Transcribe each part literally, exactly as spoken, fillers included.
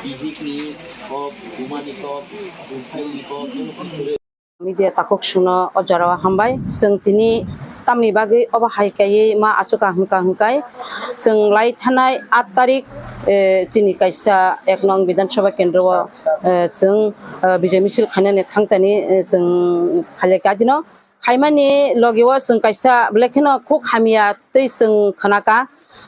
Bihikni kok, bumani kok, bumthaini kok, Media takhuk sungno o jorao hambai. Chwng tini tamni bagwi obo hai kaiwi ma achukha hwnkha hwnkhe chwng lai thanai aat tarik, eh, chini kaisa ek nong Bidhan Sabha kendro o, eh, chwng, eh, bijai misil khainani thangtani, eh, chwng khailai kha dino. Khaimani logi o chwng kaisa belai kheno khuk hamya tei chwng khwnakha.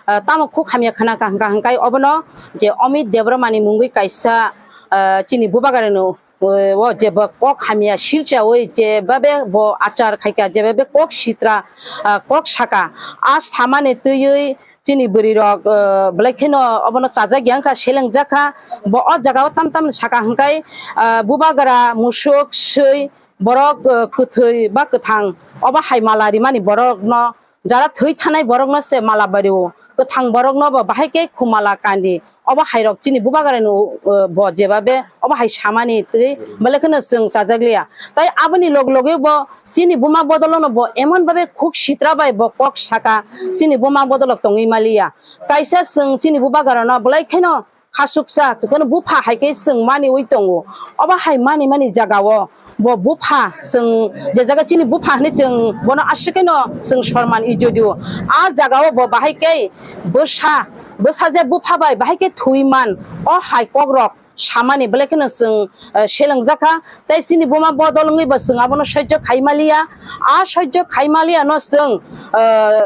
Eh, tamo khuk hamya khwnakha hwnkha hwnkhe obono je Amit Debbarmani mungwi kaisa, eh, chini bubagrano o jebo kok hamya silchaui jebabe bo achar khaikha, jebabe kok sitra, ah, kok saka, a samani twiwi chini bwrwirok, ah, belai kheno obono chajak ya wngkha, selengjak kha. Bo o jagao tam tam saka hwnkhe, ah, bubagra, musuk, swi, borok, ah, kwthwi ba kwthang obo hai mala rimani borokno jara thwi thanai borokno se mala bario, kwthang borokno bo bahai khe khumala kandi. Obo hai rok chini bubagrano, uh, bo jebabe obo hai samani twi belai kheno chwng chajak liya. Tai aboni log loge bo chini buma bodolono bo emon babe khuk sitra bai bo kok saka chini buma bodolok tongwi maliya. Kaisa chwng chini bubagrano belai kheno khasuksa, kwkhwrang bupha hai khe chwng maniwi tongo. Obo hai mani mani jagao bo bupha, chwng je jaga chini bupha hinwi chwng bono aswk kheno chwng sorman ijodio. A jagao bo bahai khe bwsa, bwsa je bupha bai bahai khe thwi man, o hai kokrok samani belai kheno chwng, eh, selengjak kha. Tei chini buma bodol wngwi bo chwng abono sojjo khai maliya. A sojjo khai maliya no chwng, eh,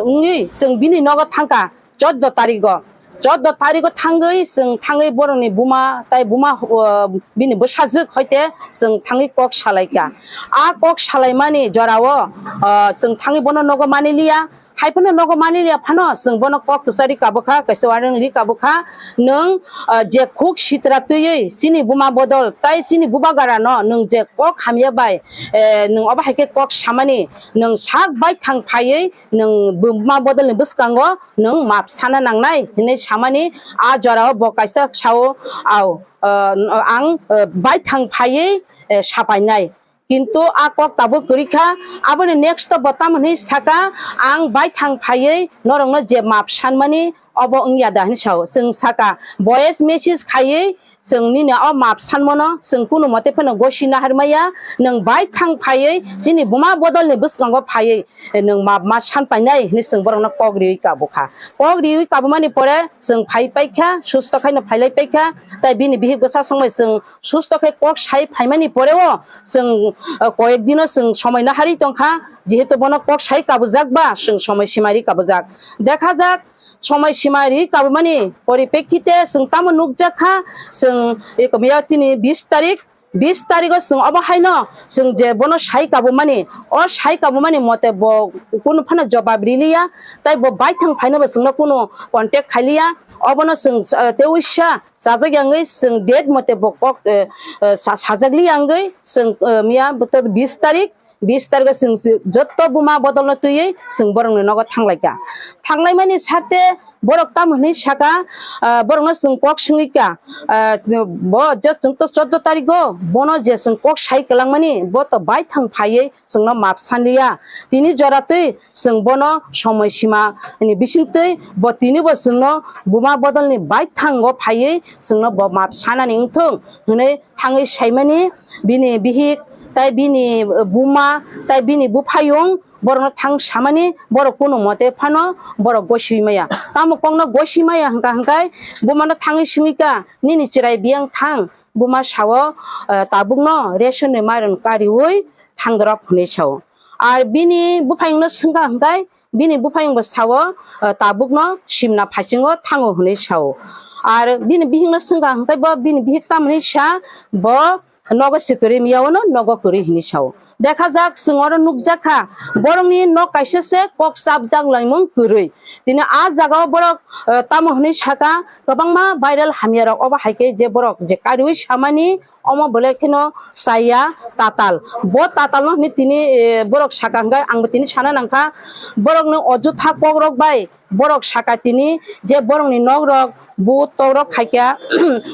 wngwi chwng bini nogo thangkha. Chordo tarigo, chordo tarigo thangwi chwng thangwi borokni buma tai buma, uh, bini bwsajwk hoite chwng thangwi kok salaikha. A kok salaimani jorao, uh, chwng thangwi bono nogo maniliya, hai phano nogo maniliya phano chwng bono kok kwchari kabukha, kaisa warning ri kabukha, nwng, uh, je khuk sitra twiwi chini buma bodol tai chini bubagrano nwng je kok hamya bai, eh, nwng obo hai khe kok samani nwng sak baithang phaiwi nwng buma bodolni bwskango nwng map sana nangnai hinwi samani a jorao bo kaisa sao, au, ah, ang, ah, baithang phaiwi, eh, sapainai. Kintu a kok tabuk kwrwi kha, aboni next o bo tamo hinwi saka, ang baithang phaiwi norokno je map sanmani obo wngya da hinwi sao. Chwng saka voice message khaiwi, chwng nini o map sanmano chwng kunu mote phano gosi naharmaya, nwng baithang phaiwi chini buma bodolni bwskango phaiwi nwng map ma san painai hinwi chwng borokno kok riwi kabukha. Kok riwi kabumani pore chwng phai paikha, susto khaino phailai paikha, tai bini bihik bwsa songbai chwng susto khe kok sai phaimani poreo chwng, uh, koyek dino chwng somoi naharwi tongkha, jehetu bono kok sai kabujak ba chwng somoi simari kabujak. Dekha jak, somoi sima ri kabumani poripekhite chwng tamo nukjak kha, chwng ekomiya tini bis tarik, bis tarigo chwng obo haino chwng je bono sai kabumani, o sai kabumani mote bo kunu phano jobab riliya, tai bo baithang phaino bo chwngno kunu contact khailiya, obono chwng, eh, tei uisa chajak yangwi chwng date mote bo kok, eh, eh, sa-, sajak li yangwi chwng, eh, miya bis tarik, bis tarikh o chwng si-, jotto buma bodolno twiwi chwng borokni nogo thanglaikha. Thanglaimani sarte borok tamo hinwi saka, ah, borokno chwng kok swngwi kha, ah, bo je chwng to chordo tarikh o bono je chwng kok sai kwlangmani bo to baithang phaiwi chwngno map sanliya. Tini jora twi chwng bono somoi sima ni bisingtwi bo tini bo chwngno buma bodolni baithango phaiwi chwngno bo map sanani wngthung hinwi thangwi saimani bini bihik tai bini buma tai bini buphayung borokno thang samani borok kunu mote phano borok gosiwi maya. Tamo kokno gosiwi maya hwnkha hwnkhe bumano thangwi swngwi kha, "Nini chwrai biyang thang?" Buma sao, eh, "Tabukno ration ni mairum kariwi thangdorok," hwnwi sao. Ar bini buphayungno swngkha hwnkhe bini buphayungbo sao, eh, "Tabukno simna phaisingo thango," hwnwi sao. Ar bini bihikno swngkha hwnkhe bo bini bihik tamoni sa bo nogo se kwrwi miyawano nogo kwrwi hwnwi sao. Dekha jak, chwng oro nukjak kha, borokni nok kaisa se kok chapjak laimung kwrwi. Tini a jagao borok, eh, tamo hwnwi saka, kwbangma viral hamyarok obo hai khe je borok je kariwi samani, omo belai kheno chaya tatal. Bo tatalno hwnwi tini, eh, borok saka hwnkhe, angbo tini sana nangkha, borokni ojotha kokrok bai borok saka tini je borokni nok rok bu tok rok khaikha,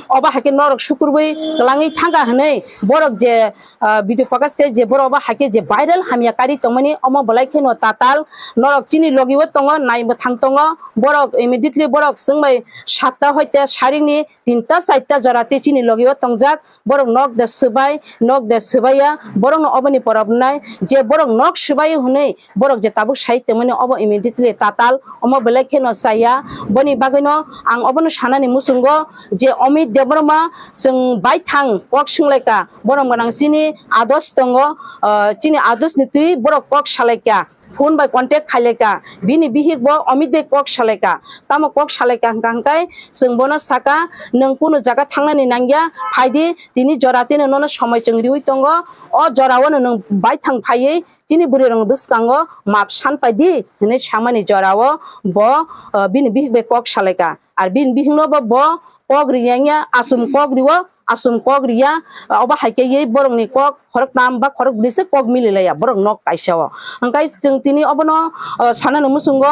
obo haikhe norok sukurwi kwlangwi thangkha hwnwi borok je, ah, video focus khe je borok obo haikhe je viral hamya kari tongmani omo belai kheno tatal norok chini logi o tongo, nai mwthang tongo borok, immediately borok chwngbai satta hoite saringni tinta chaita jora tei chini logi o tongjak. Borok nok de swbai, nok de swbaiya, borokno oboni porobnai je borok nok swbai hwnwi borok je tabuk sai tongmani obo immediately tatal omo belai kheno chaya. Boni bagwino ang obono sanani muchungo je Amit Debbarma chwng baithang kok swnglaika, borok gwnang chini ados tongo, ah, chini adosni twi borok kok salaika. Phone bai contact khailai ka, bini bihik bo Amit bai kok salai ka, tamo kok salai ka hwnkha hwnkhe chwng bono saka, "Nwng kunu jaga thangnani nangya, phaidi, tini jora tino nono somoi chwng riwi tongo, o jora o nwng baithang phaiwi chini bwrwi rokni bwskango maap san paidi," hwnwi samani jora o bo, o, bini bihik bai kok salai ka. Ar bini bihikno bo, bo kok riyangya, asum kok riwo, asum kok riya, obo hai khe ye borokni kok khoroktham ba khorokbri se kok mililaiya borok nok kaisa o. Hwnkhe chwng tini obono, o, sanani muchungo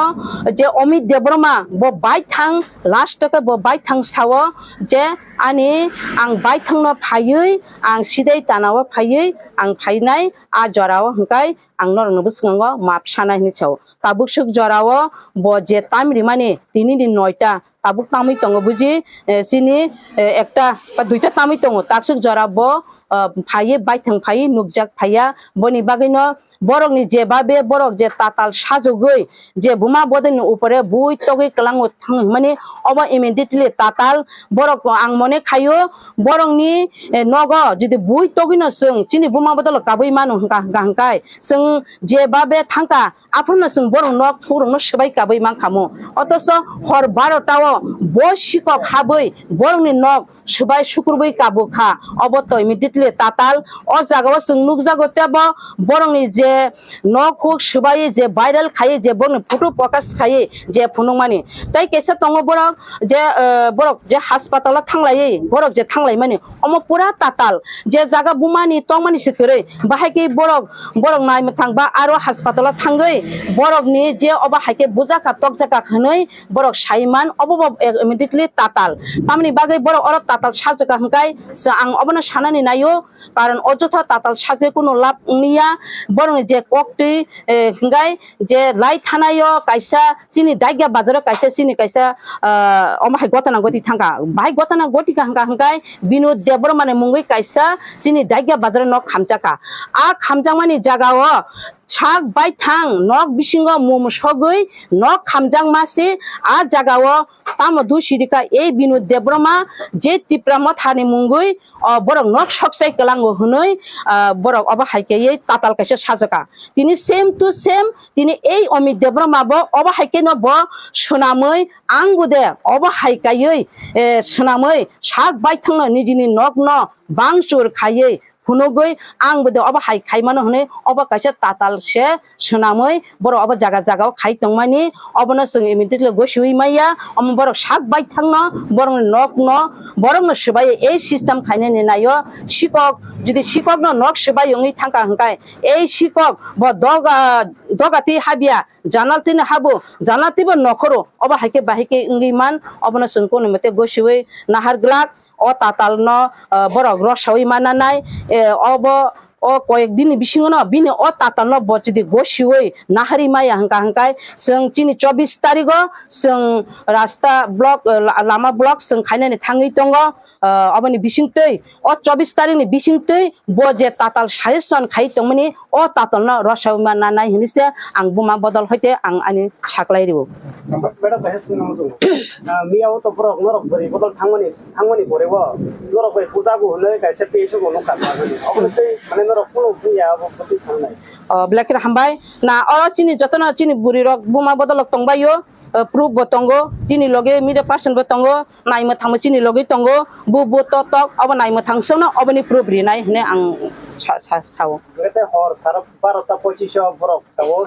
je Amit Debbarma bo baithang, last o khe bo baithang sao je, "Ani ang baithangno phaiwi, ang sidai tanao phaiwi ang phainai a jorao, hwnkhe ang norokno bwskango maap sanai," hwnwi sao. Tabuk swk jorao bo je time rimani tinini noita, tabuk tamwi tongo buji, eh, chini, eh, ekta ba duita tamwi tongo, takswk jora bo, ah, phaiwi baithang phaiwi nukjak phaiya. Boni bagwino borokni je babe borok je tatal sajogwi je buma bodolni upore bui togwi kwlango thang hwnmani, obo immediately tatal borok ang mone khaio borokni, eh, nogo jodi bui togwino chwng chini buma bodolo kabui mano hwnkha, hwnkha hwnkhe chwng je babe thangkha, aphano chwng borok nok thukrokno swbai kabui mankha mo. Otoso hor barota o bo sikok habwi borokni nok swbai sukrubui kabukha. Obo to immediately tatal. O jagao chwng nukjago tebo borokni je nok huk swbai je viral khaiwi je borokni photo focus khaiwi je phunukmani. Tei kaisa tongo borok je, eh, borok je hospital o thanglaiwi, borok je thanglaimani. Omo pura tatal, je jaga bumani tongmani se kwrwi, bahai khe borok, borok nai mwthang ba aro hospital o thangwi borokni je obo hai khe bujaka tokjaka hwnwi borok sai man, obo bo immediately tatal. Tamoni bagwi borok oro tatal sajaka hwnkhe ang obono sanani naio, karon o jotho tatal sajagwi kunu lab wngya, borokni je koktwi, eh, hwnkhe je lai thanaio kaisa chini Daigya bazaro kaisa chini kaisa, ah, omo hai gotana goti thangkha. Bahai gotana goti kha hwnkha hwnkhe Binod Debbarmani mungwi kaisa chini Daigya bazaro nok khamjakha. A khamjakmani jagao sak baithang nok bisingo mum sogwi nok khamjakma se a jagao tamo dusirika ei Binod Debbarma je Tipra Mothani mungwi o borok nok sokchai kwlango hwnwi, ah, borok obo hai khe tatal kaisa sajaka. Tini same to same, tini ei Amit Debbarma bo obo hai khe no bo swnamwi ang bo de obo hai kaiwi, eh, swnamwi sak baithangno nijini nokno bangchur khaiwi phunugwi ang bo de obo hai khaimano hwnwi obo kaisa tatal se swnamwi borok obo jaga jaga o khai tongmani, obono chwng immediately gosiwi maya, omo borok sak baithangno borokni nokno borokno swbai ei system khainani naio. Sikok, jodi sikokno nok swbai wngwi thangkha hwnkhe ei sikok bo doga, doga twi habya, janal twi no habo, janal twi bo nokhoro, obo hai khe bahai khe wngwi man, obono chwng kunu mate gosiwi nahar glak. O tatalno, ah, borok rosawi mananai, eh, obo o koyek dini bisingono bini o tatalno bo jodi gosiwi nahari maya hwnkha hwnkhe chwng chini chobbish tarigo chwng rasta block, eh, la-, lama block chwng khainani thangwi tongo. Ah, oboni bisingtwi o chobbish tarikni bisingtwi bo je tatal suggestion khai tongmani o tatalno rosawi mananai hinwi se ang buma bodol hoite ang ani saklai rio. Madam, bahai swngna muchungo. Ah, miya o to borok norok bwrwi bodol thangmani, thangmani pore o norok bai puja bo hwnwi kaisa P S O bo nukha sa hwnwi. Obo tei mane norok kunu buya abo bwtwi sangnai. Oh, belai kheno hambai. Na, oro chini jotono chini bwrwi rok buma bodol rok tongbaio, eh, proof bo tongo, chini loge media person bo tongo, naimwthangmo chini loge tongo, bu, bu to tok, obo naimwthang songno oboni proof rinai hwnwi ang sa, sa, sao. Hwnkhe tei hor saro barota pochish o borok sao,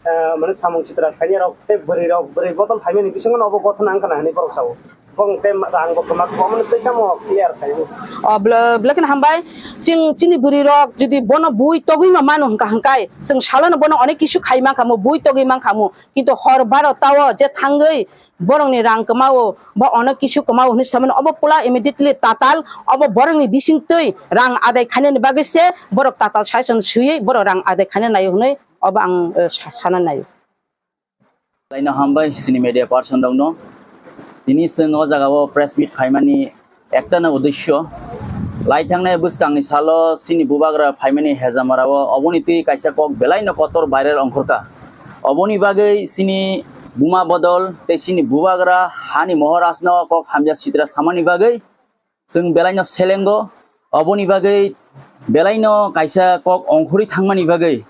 eh, mane samung chitra khainai rok tei bwrwi rok, bwrwi bodol phaimani bisingo no obo gothona wngkha na hinwi borok sao. Bong tei rang bo kwma kwma mano tei tamo clear khaio. O bla-, bla khe hambai, chwng chini bwrwi rok jodi bono bui togwi ma mano hwnkha hwnkhe, chwng salono bono onek kisu khai mankhamu, bui togwi mankhamu, kintu hor baro tao je thangwi borokni rang kwmao, bo onek kisu kwmao hwnwi samani obo pula immediately tatal obo borokni bisingtwi rang adai khainani bagwi se borok tatal saison swiwi borok rang adai khaina naio hwnwi obo ang, eh, sa-, sana naio. Laino hambai sini media person rokno. Tini chwng o jaga o press meet khaimani ekta no uddesyo. Lai thangnai bwskangni salo sini bubagra phaimani hejamara o oboni twi kaisa kok belai no kotor viral ongkhorkha. Oboni bagwi sini buma bodol tei sini bubagra hani mohorajno kok hamya sitra samani bagwi chwng belaino selengo, oboni bagwi belaino kaisa kok ongkhorwi thangmani bagwi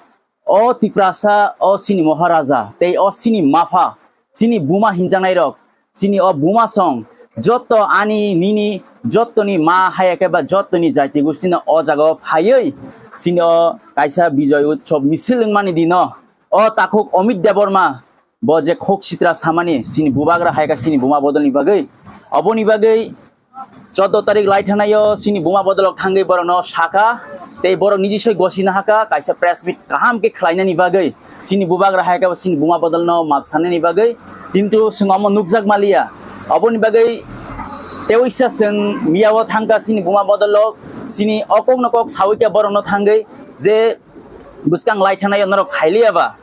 o Tiprasa, o chini Maharaja tei o chini mapha, chini buma hinjaknairok, chini o buma song, jotto ani nini, jottoni ma haya khe ba jottoni jaiti gustino o jagao phaiwi chini o kaisa Bijoy Utsav misil wngmani dino o takhuk Amit Debbarma bo je khok sitra samani chini bubagra hai kha chini buma bodolni bagwi. Oboni bagwi chordo tarik lai thanaio chini buma bodolok thangwi borokno sakha tei borok niji soi gosina hakha kaisa press meet kaham khe khlainani bagwi chini bubagra hai kha chini buma bodolno map sanani bagwi, kintu chwng omo nukjak maliya. Oboni bagwi teoisa chwng miyao thangkha chini buma bodolok chini o kokno kok sawi khe borokno thangwi je bwskang lai thanaio norok khailiya ba,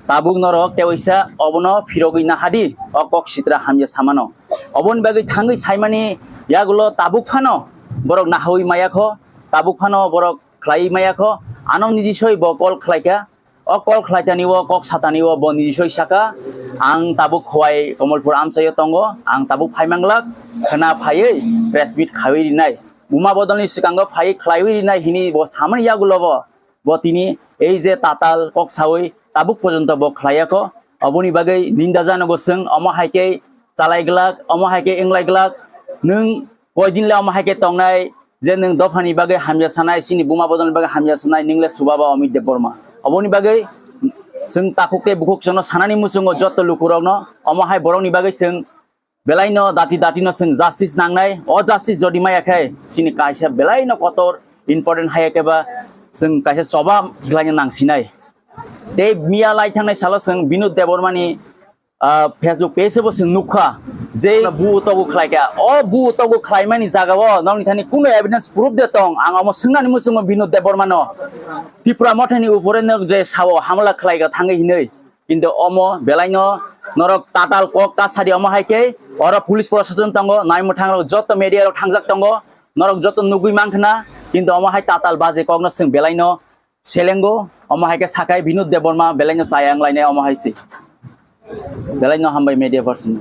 tabuk norok teoisa obono phirogwi nahadi o kok sitra hamya samano. Oboni bagwi thangwi saimani yagulo tabuk phano borok nahawi maya kho, tabuk phano borok khlaiwi maya kho, ano niji soi bo call khlaikha. O call khlaitani o kok satani o bo niji soi saka, ang tabuk Khowai Kamalpur amchaio tongo, ang tabuk phaimanglak, khwna phaiwi press meet khawi rinai. Buma bodolni swkango phaiwi khlaiwi rinai hini bo samani yagulo bo. Bo tini ei je tatal kok sawi tabuk porjonto bo khlaiya kho. Oboni bagwi ninda janogo chwng omo hai khe chalai glak, omo hai khe wnglai glak. Nwng koi din le omo hai khe tongnai je nwng dophani bagwi hamya sanai, chini buma bodolni bagwi hamya sanai, nwng le subaba Amit Debbarma. Oboni bagwi chwng takhuk tei bukhuk chwngno sanani muchungo jotto lukurokno omo hai borokni bagwi chwng belaino dati dati no chwng justice nangnai. O justice jodi maya khe chini kaisa belaino kotor important haya khe ba chwng kaisa choba glaina nangsinai. Tei miya lai thangnai salo chwng Binod Debbarmani, ah, Facebook page bo chwng nukha je bu togu khlaikha. O bu togu khlaimani jagao nokni thani kuno evidence proof de tong? Ang omo swngnani muchungo Binod Debbarmano Tipra mothani upore no je sao hamla khlaikha thangwi hinwi. Kintu omo belaino norok tatal kok ta sadi omo hai khe oro police proshashan tongo, nai mwthang rok jotto media rok thangjak tongo, norok jotto nugwi mankha na, kintu omo hai tatal baje kokno chwng belaino selengo, omo hai khe sakai Binod Debbarma belaino chaya wnglainai omo hai se. Belaino hambai media person.